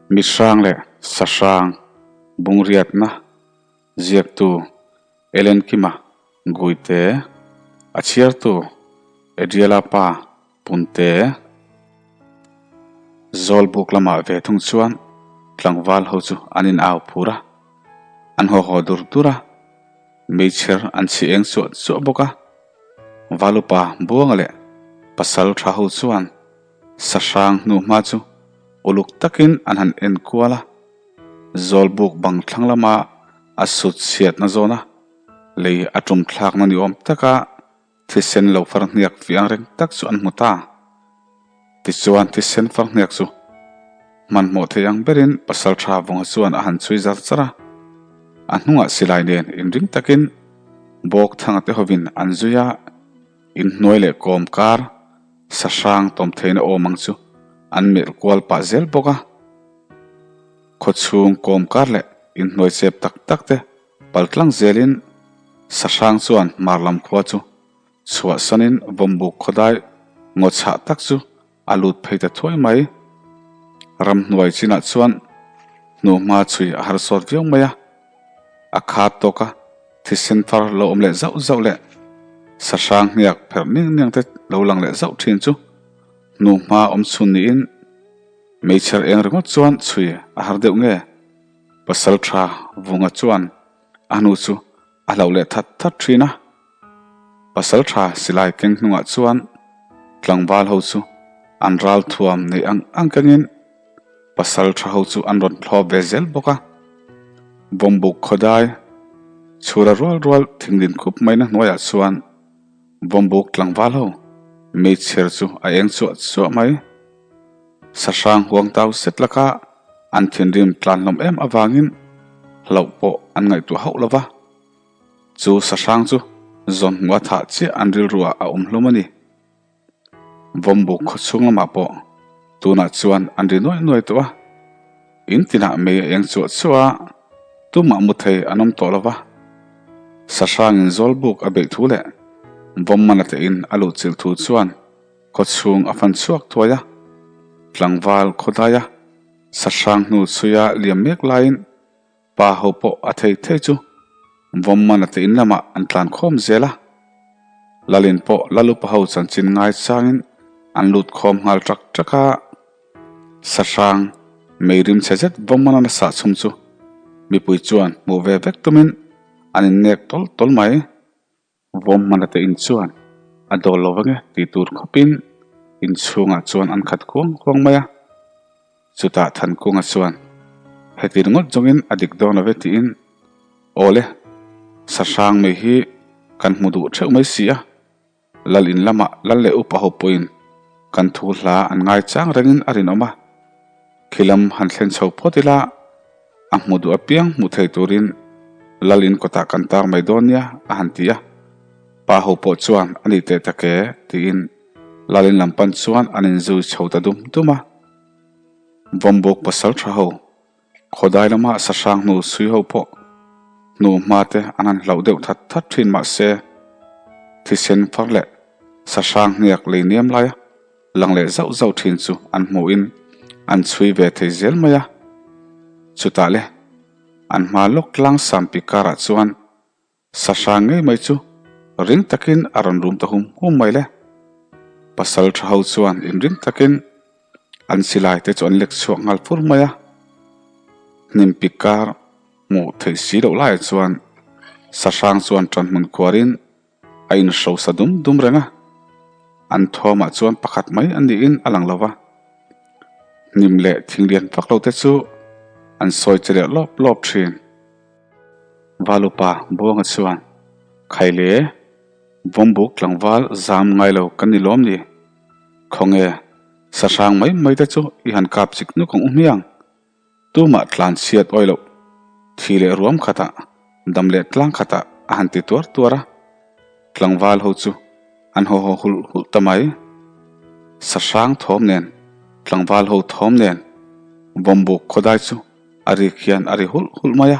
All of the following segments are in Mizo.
Mihrang leh Sahrang Bungriatna Ziaktu Ellen Kima Guite A chhiartu Adriela pa Punte Zawlbuk lamah ve thung chuan tlangval ho chu an in au phur a, an haw haw dur dur a, meichher an chhi eng chuah chuah bawk a. Valupa Buanga leh pasal tha ho chuan Sahrang hnu hma chu uluk takin an han en kual a, Zawlbuk bang thlang lama a sut chhiatna zawna lei a tum thlakna ni awm taka thisen lo far hniak fi ang reng tak chu an hmu ta. Tichuan thisen far hniak chu hmanhmawh thei ang berin Pasaltha Vunga chuan a han chhui zar zar a, a hnungah silai nen inring takin bawk thanga te hovin an zui a, inhnuai leh kawm kar sahrang tawm theihna awm ang chu an melh kual pah zel bawk a. Khawchhung kawm kar leh inhnuai chep tak tak te pal tlang zelin sahrang chuan hmar lam khua chu chhuahsanin vawmbuk khawdai ngaw chhah tak chu a lut phei ta thuai mai. Ramhnuai chinah chuan hnuhma chhui a harsawt viau mai a, a khat tawk a, thisen far lo awm leh zauh zauh leh sahrang hniak pherh ning niang te lo lang leh zauh thin chu hnuhma awm chhun niin Meichher eng ringawt chuan chhui a har deuh nge? Pasal tha Vunga chuan a hnu chu a hlauh leh that that thin a. Pasal tha silai keng hnungah chuan tlangval ho chu an ral thuam nei ang ang kengin pasal tha ho chu an rawn thlawp ve zel bawk a. Vawmbuk khawdai chhura rual rual thinglin khup maina hnuaiah chuan Vawmbuk tlangval ho meichher chu a eng chuah chuah mai. Sahrang huang tau set laka an thinrim tlan hlawm em avangin hlauh pawh an ngaihtuah hauh lo va. Chu sahrang chu zawn hmuh a thah chiah an rilruah a awm hlum a ni. Vawmbuk khaw chhung lamah pawh tunah chuan an ri nuai nuai tawh a. In tinah mei a eng chuah chuah a, tumah mu thei an awm tawh lo va. Sahrangin zawlbuk a beih thu leh vawmmana tein a luhchilh thu chuan Khawchhung a fan chhuak thuai a, tlangval khawdaia sahrang hnu chhuia liam mek laiin pa ho pawh a thei thei chu vawmmana te in lamah an tlan khawm zel a. Lalin pawh Lalupa ho chanchin ngai changin an lut khawm nghal ṭak ṭak a, sahrang meirim chhe zet vawmmana nasa chhum chu mipui chuan hmuh ve vek tumin an innek tawl tawl mai. Vawm hmana te in chuan a dawl lo vang e tih tur khawpin inchhungah chuan an khat khuang khuang mai a. Chutah Thankunga chuan heti ringawt zawngin a dik dawn lo ve tiin, Awle, sahrang mai hi kan hmu duh theuh mai si a, lal in lamah lal leh upa ho pawhin kan thu hla an ngaichang rengin a rinawm a, khilam han thlen chho phawt ila, A hmu duh apiang hmuh thei turin Lal in kawtah kan tar mai dawn nia a han ti a. Pa ho pawh chuan a nih teh tak e tiin Lal in lam pan chuan an inzui chho ta dum dum a. Vawmbuk pasal tha ho, khawdai lama sahrang hnu sui ho pawh hnu hma te an han hlauh deuh that that thin mah se thisen far leh sahrang hniak lei niam laia Lang leh zauh zauh thin chu an hmuhin an chhui ve thei zel mai a. Chutah le, an hma lawk tlang Sampi karah chuan sahrang ngei mai chu ring takin a rawn rum ta hum hum mai le. Pasal tha ho chuan inring takin an silai te chu an lek chhuak nghal fur mai a. Hnimpi kar hmuh theih si loh laiah chuan sahrang chuan ṭanhmun khuarin A inhrosa dum dum reng a, an thuamah chuan pakhat mai a niin a lang lo va. Hnim leh thing lian vak lo te chu an sawi che leh lawp lawp thin. Valupa Buanga chuan, Khaile, Vawmbuk tlangval zam ngai lo kan ni lawm ni? Khawnge, sahrang mai mai te chu i han kap chik nuk ang u hmiang? Tumah tlan chhiat awi loh, thi leh ruam khatah, dam leh tlang khatah a han ti tuar tuar a. Tlangval ho chu an haw haw hulh hulh ta mai. Sahrang thawm nen, tlangval ho thawm nen, Vawmbuk khawdai chu a rik hian a ri hulh hulh mai a.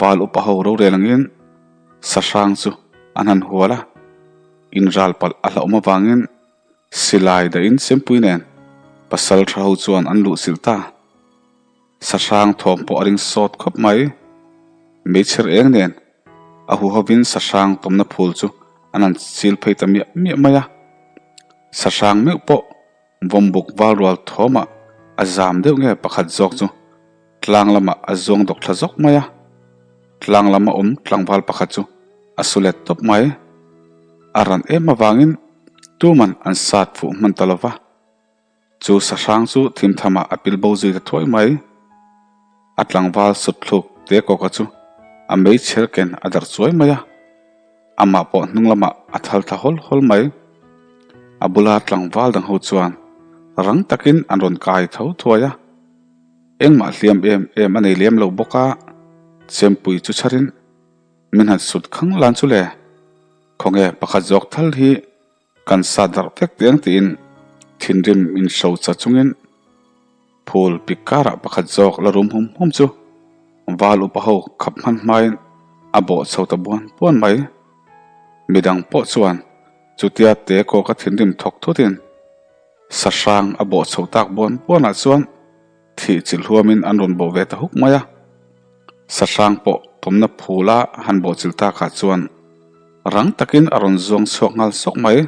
Val upa ho rorel angin sahrang chu an han hual a, inral palh a hlauhawm avangin silai dahin Sempui nen pasal tha ho chuan an luh silh ta. Sahrang thawm pawh a ring sawt khawp mai. Meichher eng nen a huhovin sahrang tawmna phul chu an han chil phei ta miah miah mai a. Sahrang meuh pawh vawmbuk val rual thawmah a zam deuh nge pakhat zawk chu tlang lamah a zuang dawk thla zawk mai a. Tlang lama awm tlangval pakhat chu a su let tawp mai. A ran em avangin tuman an sat fuh hman ta lo va. Chu sahrang chu thimthamah a pil bo zui ta thuai mai. A tlangval sut thluk te kawka chu a meichher ken a darh chuai mai a, amah pawh hnung lamah a thal thla hawl hawl mai. A bula tlangval dang ho chuan rang takin an rawn kai tho thuai a, engmah hliam em em a nei lem lo bawk a, chempui chu chharin min han sut khang lan chu le, khawnge pakhat zawk thal hi Kan sa darh vek teh ang tiin thinrim in hrocha chungin phul pik karah pakhat zawk la rum hum hum chu val upa ho khap hman hmain a bawh chho ta buan buan mai. Midang pawh chuan chutia te kawka thinrim thawk thutin sahrang a bawh chho tak buan buanah chuan Thih chilh huamin an rawn bawh ve ta huk mai a, sahrang pawh tawmna phula han bawh chilh takah chuan rang takin a rawn zuang chhuak nghal sawk mai.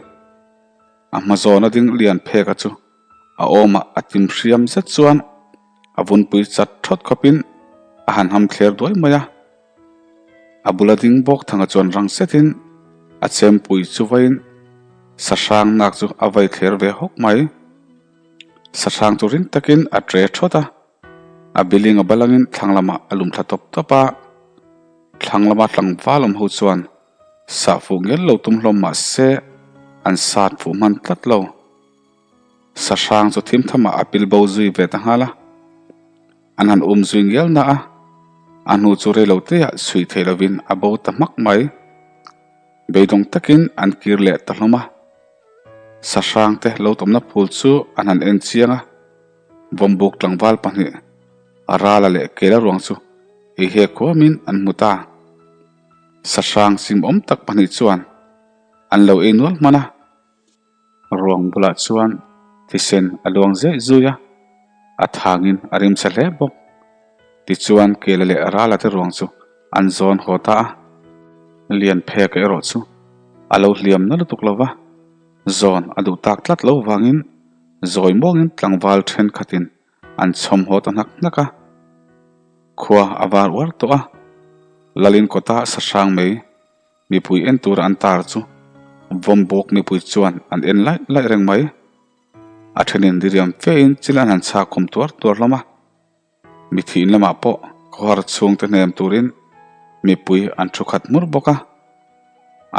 A hma zawna ding lian pheka chu a awmah a tim hriam zet chuan a vunpui chat thawt khawpin a han ham thler duai mai a. A bula ding bawk thanga chuan rang setin a chempui chu vaiin sahrang nak chu a vai thler ve hawk mai. Sahrang chu ring takin a tre thawt a, a building a balangin thlang lamah a lum thla tawp tawp a, thlang lama tlangval awm ho chuan sah fuh ngel lo tum hlawm mah se an sat fuh hman tlat lo. Sahrang chu thim thamah a pil bo zui ve ta nghal a, an han um zui ngel na a, a hnu chu rei lo teah chhui thei lovin a bo ta hmak mai. Beidawng takin an kir leh ta hlawm a. Sahrang te lo tawmna phul chu an han en chiang a, Vawmbuk tlangval pahnih a rala leh kela ruang chu ei he khuamin an hmu ta. Sahrang sim awm tak pahnih chuan an lo ei nual hman a, ruang bulah chuan thisen a luang zeh zui a, a thangin a rim chhe hle bawk. Tichuan kela leh rala te ruang chu an zawn haw ta a, Lianpheka erawh chu a lo hliam na lutuk lo va, zawn a duh tak tlat lo vangin zawi muangin tlangval thenkhatin an chhawm haw ta hnak hnak a. Khua a var uar tawh a, Lalin kawta sahrang mai mipui en tura an tar chu Vawmbawk mipui chuan an en laih laih reng mai. A thenin diriam fein chil an han chhak khum tuar tuar hlawm a. Mithiin lamah pawh khawhar chhungte hnem turin mipui an thu khat hmur bawk a.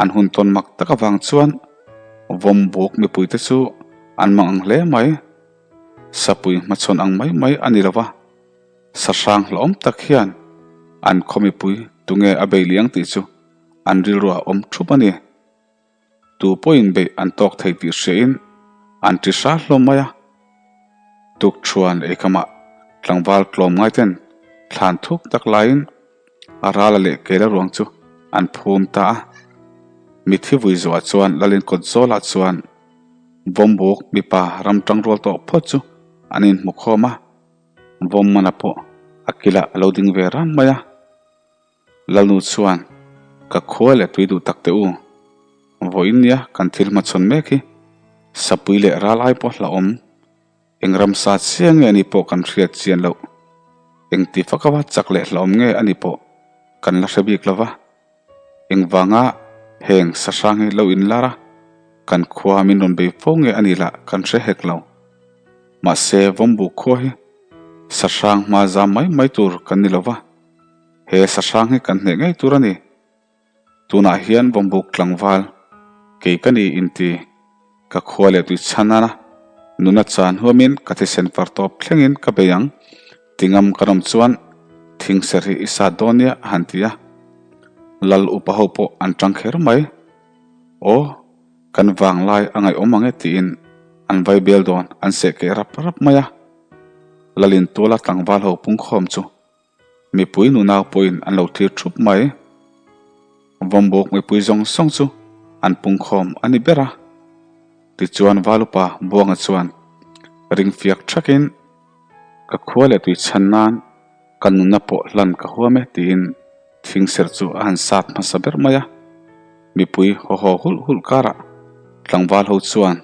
An hun tawn mak tak avang chuan Vawmbuk mipuite chu an mang ang hle mai. Sapui hmachhawn ang mai mai a ni lo va, sahrang hlauhawm tak hian an khaw mipui tunge a bei liang tih chu an rilruah a awm thup a ni. Tu pawhin beih an tawk thei tih hriain an ti hra hlawm mai a. Tukṭhuan eikamah tlangval tlawm ngaiten thlan thuk tak laiin a rala leh kela ruang chu an phum ta a. Mithi vui zuah chuan Lalin kawt zawlah chuan Vawmbuk mipa ram ṭangrual tawh phawt chu an inhmu khawm a. Vawmmana pawh a kilah a lo ding ve ran mai a. Lalnu chuan, Ka khua leh tui duh tak teh u. Vawiin nia kan thil hmachhawn mek hi sapui leh ral ai pawh hlauhawm. Eng ramsa chiang nge a nih pawh kan hriat chian loh. Engti faka chak leh hlauhawm nge a nih pawh kan la hre bik lo va. Engvanga heng sahrang hi lo inlar a, kan khua min rawn bei fo nge a nih lah kan hre hek lo. Mahse Vawmbu khua hi sahrang hma zam mai mai tur kan ni lo va. He sahrang hi kan hneh ngei tur a ni. Tunah hian Vawmbuk tlangval kei ka ni inti ka khua leh tui chhan a, nuna chan huamin ka thisen far tawp thlengin ka bei ang ti ngam kan awm chuan thing ser hi i sat dawn nia a han ti a. Lal upa ho pawh an tang kher mai. Aw, kan vanglai a ngaihawm ang e tiin an vai bel dawn an seh keh rap rap mai a. Lalin tuala tlangval ho pungkhawm chu Mipui nunau pawhin an lo thlir thup mai. Vawmbawk mipui zawng zawng chu an pungkhawm a ni ber a. Tichuan Valupa Buanga chuan ring fiak thakin. Ka khua leh tui chhan nan ka nunna pawh hlan ka huam e tiin thingserh chu a han sat hmasa ber mai a. Mipui haw haw hulh hulh karah tlangval ho chuan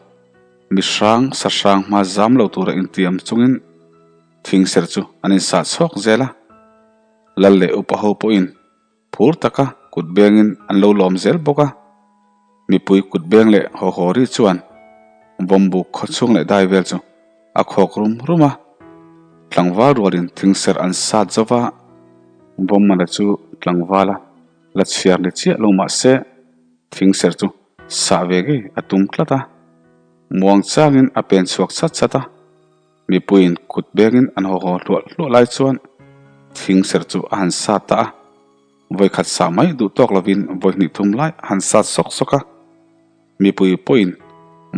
mi hrang sa hrang hma zam lo tura intiam chungin thingserh chu an insah chhuak zel a. Lal leh upa ho pawhin Phur taka kut bengin an lo lawm zel bawk a, mipui kut beng leh haw haw ri chuan Vawmbuk khaw chhung leh dai vel chu a khawk rum rum a, tlangval rualin thingserh an sat zo va, Vawmmana chu tlangvala la chhiar ni chiah lo mah se thingserh chu sah ve ngei a tum tlat a, muang changin a pen chhuak chhat chhat a. Mipuiin kut bengin an haw haw hluah hluah lai chuan thing serh chu a han sat ta a, vawikhat sah mai duh tawk lovin vawihnih thum lai a han sat sawk sawk a. Mipui pawhin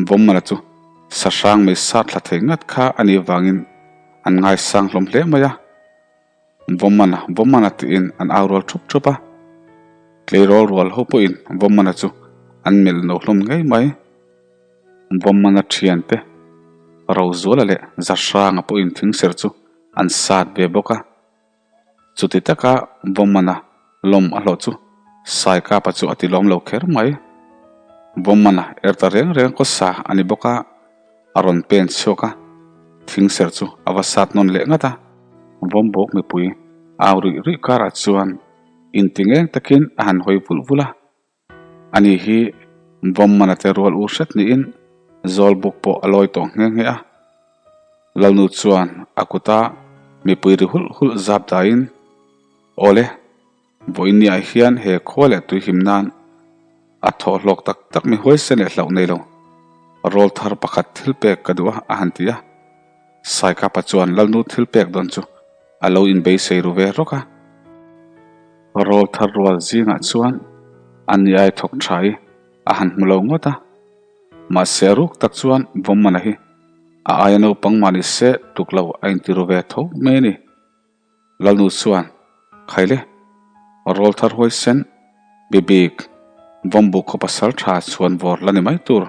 Vawmmana chu sa hrang mai sat thla thei ngat kha a nih avangin an ngaisang hlawm hle mai a. Vawmmana, Vawmmana tiin an au rual thup thup a. Tleirawl rual ho pawhin Vawmmana chu an melh no hlawm ngei mai. Vawmmana thiante Rozuala leh Zahranga pawhin thingser chu an sat ve bawk a. Chuti taka Vawmmana lawm a hlawh chu Saikapa chu a ti lawm lo kher mai. Vawmmana er ta reng reng kaw sa a ni bawk a, a rawn pen chhuak a, thingser chu a va sat nawn leh ngat a. Vawmbawk mipui au ruih ruih karah chuan intingeng takin a han hawi vulh vulh a. Ani hi Vawmmana te rual u hret niin Zawlbuk pawh a lawi tawh nghe nghe a. Lalnu chuan a kuta mipui ri hulh hulh zap daiin, Awle, vawiinniah hian he khua leh tui him nan a thawh hlawk tak tak mi huaisen leh hlauh nei lo. Rawl thar pakhat thil pek ka duh a, a han ti a. Saikapa chuan Lalnu thil pek dawn chu a lo inbeisei ru ve rawk a. Rawl thar rual zingah chuan a ni ai thawk tha i a han hmu lo ngawt a. Mahse a ruk tak chuan Vawmmana hi a aia naupang mah ni se tuk lo a inti ru ve tho mai a ni. Lalnu chuan, Khaile, rawl thar huaisen, bibik, Vawmbuk khaw pasal tha chhuan vawr la ni mai tur.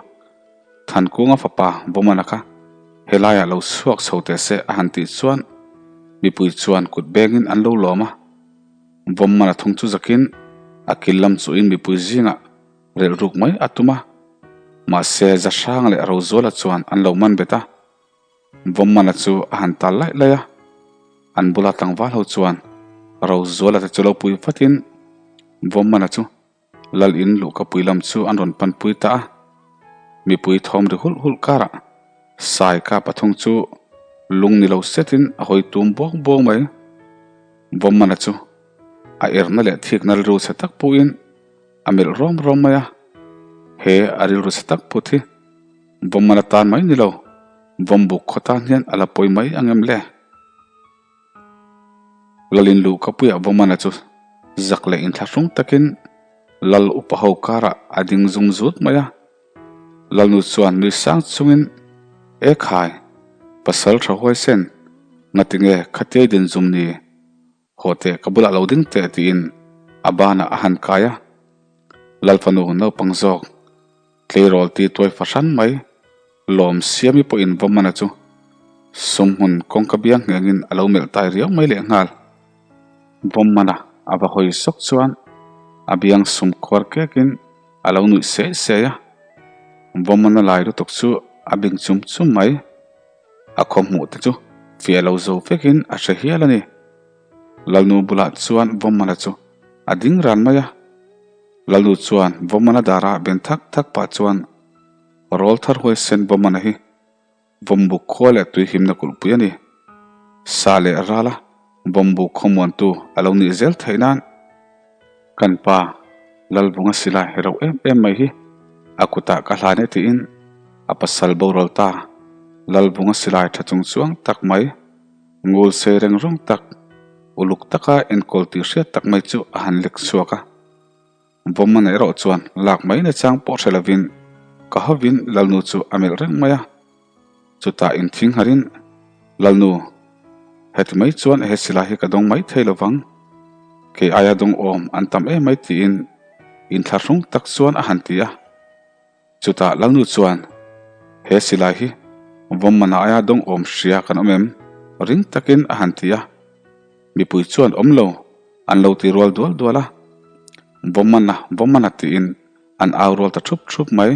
Thankunga fapa Vawmana kha helaiah lo chhuak chho teh se a han tih chuan mipui chuan kut bengin an lo lawm a. Vawmmana thung chu zakin a kil lam chuhin mipui zingah relh ruk mai a tum a. Mahse Zahranga leh Rozuala chuan an lo man bet a. Vawmmana chu a han tal laih laih a. An bula tlangval ho chuan Rozuala te chu lo pui vatin Vawmmana chu Lal in luhkapui lam chu an rawn panpui ta a, mipui thawm ri hulh hulh karah Sai ka pathum chu lung ni lo setin a hawi tum buang buang mai. Vawmmana chu a erna leh thikna rilru chhe tak puhin a melh rawm rawm mai a, he a rilru chhe tak put hi Vawmmana tan mai ni lo, Vawmbuk khaw tan hian a la pawi mai ang em le? Lalin luhkapuiah Vawmana chu zak leh inthlahrung takin Lal upa ho karah a ding zum zut mai a. Lalnu chuan nui sang chungin, E khai, pasal tha huaisen, ngatinge khatiai din zum ni? Haw teh ka bulah lo ding teh tiin a banah a han kai a. Lal fanu naupang zawk Tleirawl ti tuai fahran mai lawm Siami pawhin Vawmana chu sumhmun kawngka biang nghengin a lo melh tai riau mai leh nghal. Vawmana a va hawi sawk chuan a biang sum khuar kekin a lo nuih seh seh a, Vawmana lai lutuk chu a bing chum chum mai. A khaw hmuh te chu fiah lo zo vekin a hre hial a ni. Lalnu bulah chuan Vawmana chu a ding ran mai a. Lalnu chuan Vawmana darah ben thak thak pah chuan rawl thar huaisen Vawmana hi Vawmbuk khua leh tui himna kulhpui a ni. Sa leh rala Vawmbuk khawmuantu a lo nih zel theih nan kan pa Lalvunga silai hero em em mai hi a kutah ka hlan e tiin a pasal boral ta Lalvunga silai tha chung chuang tak mai ngul sei reng rawng tak uluk taka enkawl tih hriat tak mai chu a han lek chhuak a. Vawmana erawh chuan lak mai na chang pawh hre lovin ka hovin Lalnu chu a melh reng mai a. Chutah inthing harin, Lalnu, heti mai chuan he silai hi ka dawng mai thei lovang. Kei aia dawng awm an tam em mai tiin inthlahrung tak chuan a han ti a. Chutah Lalnu chuan, He silai hi Vawmmana aia dawng awm hria kan awm em? Ring takin a han ti a. Mipui chuan awm lo an lo ti rual dual dual a. Vawmana, Vawmana tiin an au rual ta thup thup mai.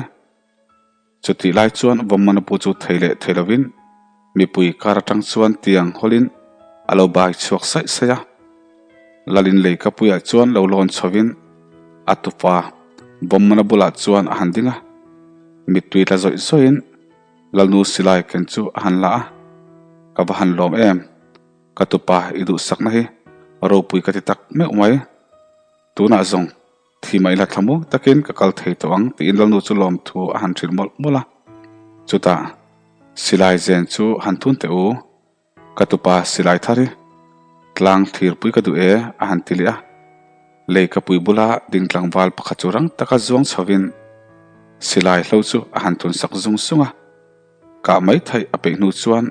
Chutih lai chuan Vawmmana pu chu thei leh thei lovin mipui kar atang chuan tiang hawlin a lo bai chhuak saih saih a. Lalin lei kapuiah chuan lo lawn chhovin a tupa Vawmmana bulah chuan a han ding a. Mittui tla zawih zawihin Lalnu silai ken chu a han la a, Ka va han lawm em? Ka tupa i duhsakna hi ropui ka ti tak meuh mai. Tunah zawng Thi mai la thlamuang takin ka kal thei tawh ang tiin Lalnu chu lawmthu a han hrilh mawlh mawlh a. Chutah silai zen chu han thun teh u, ka tupa silai thar hi tlang thirpui ka duh e a han ti leh a. Lei ka pui bula ding tlangval pakhat chu rang taka zuang chhovin silai hlo chu a han thun sak zung zung a. Kah mai theih a peih hnu chuan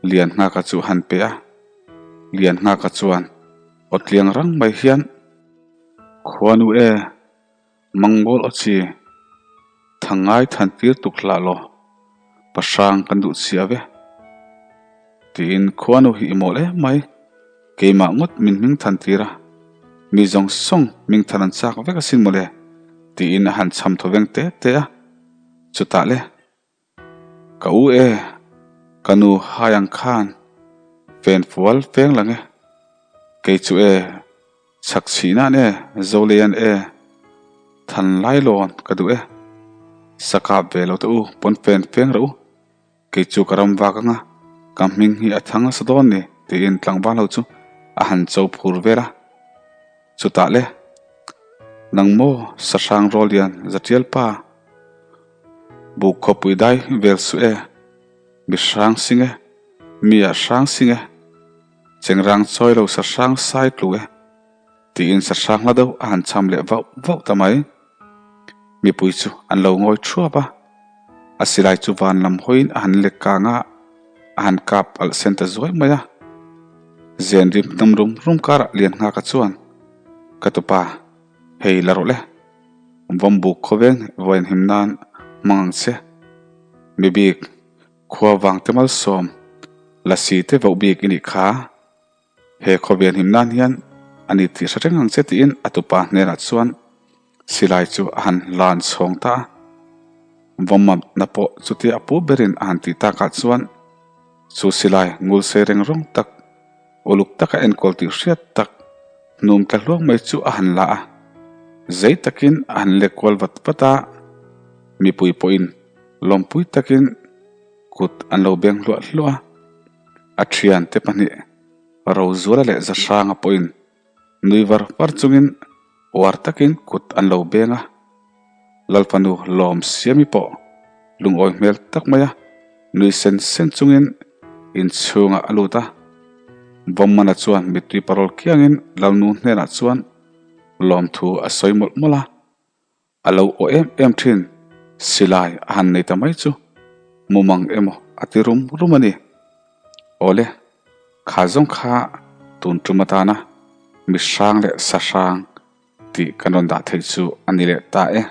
Lianngaka chu a han pe a. Lianngaka chuan awtliang rang mai hian. Khuanu e, Mangbawl aw chi, Thang ngai than tir tuk hlah law, Pahrang kan duh chhia ve. Tiin khuanu hi i mawl em mai, keimah ngawt min hming than tir a, mi zawng zawng hming than an chak vek asin mawle, tiin a han cham thaw veng te te a, chutah le. Ka u e, ka nu hai ang khan fen fual feng lang e. Kei chu e, chhak chhih nan e, Zoleian e, than lai lawn ka duh e. Sa kap ve lo te u, pawn fen feng reuh u. Kei chu ka ram vak anga, ka hming hi a thang nasa dawn ni, tiin tlangval ho chu a han cho phur vel a. Chutah le, nang maw Sahrang Rawlian Zatial pa? Buk khawpui dai vel suh e, mi hrang sing e, mi ah hrang sing e, chengrang chawi lo sa hrang sai tlu e, tiin sa hrang hla deuh a han cham leh vauh vauh ta mai. Mipui chu an lo ngawi thuap a, a silai chu van lam hawiin a han lek kang a, a han kap alh sen ta zuai mai a. Zen rim hnam rum rum karah Lianngaka chuan, Ka tupa, hei la rawh le. Vawmbuk khawveng vawiin him nan hmang ang che. Mi bik, khua vang te malsawm, lasi te voh bik i nih kha. He khawvel him nan hian a ni tih hre reng ang che tiin a tupa hnenah chuan silai chu a han lan chhawng ta a. Vawmamna pawh chutia a pu berin a han tih takah chuan chu silai ngul sei reng rawng tak, Uluk taka enkawl tih hriat tak hnum tla hluang mai chu a han la a, zei takin a han lek kual vat vat a, mipui pawhin lawmpui takin kut an lo beng hluah hluah a. A thiante pahnih Rozuala leh Zahranga pawhin nui var var chungin uar takin kut an lo beng a. Lalfanu lawm siami pawh lungawi hmel tak mai a, nui sen sen chungin inchhungah a lut a. Vawmmana chuan mittui parawl kiangin Lalnu hnenah chuan lawmthu a sawi mawlh mawlh a. A lo aw em em thin, silai a han nei ta mai chu mumang emaw a ti rum rum a ni. Awle, kha zawng kha tun tum atana mi hrang leh sa hrang tih kan rawn dah theih chu a ni leh ta e.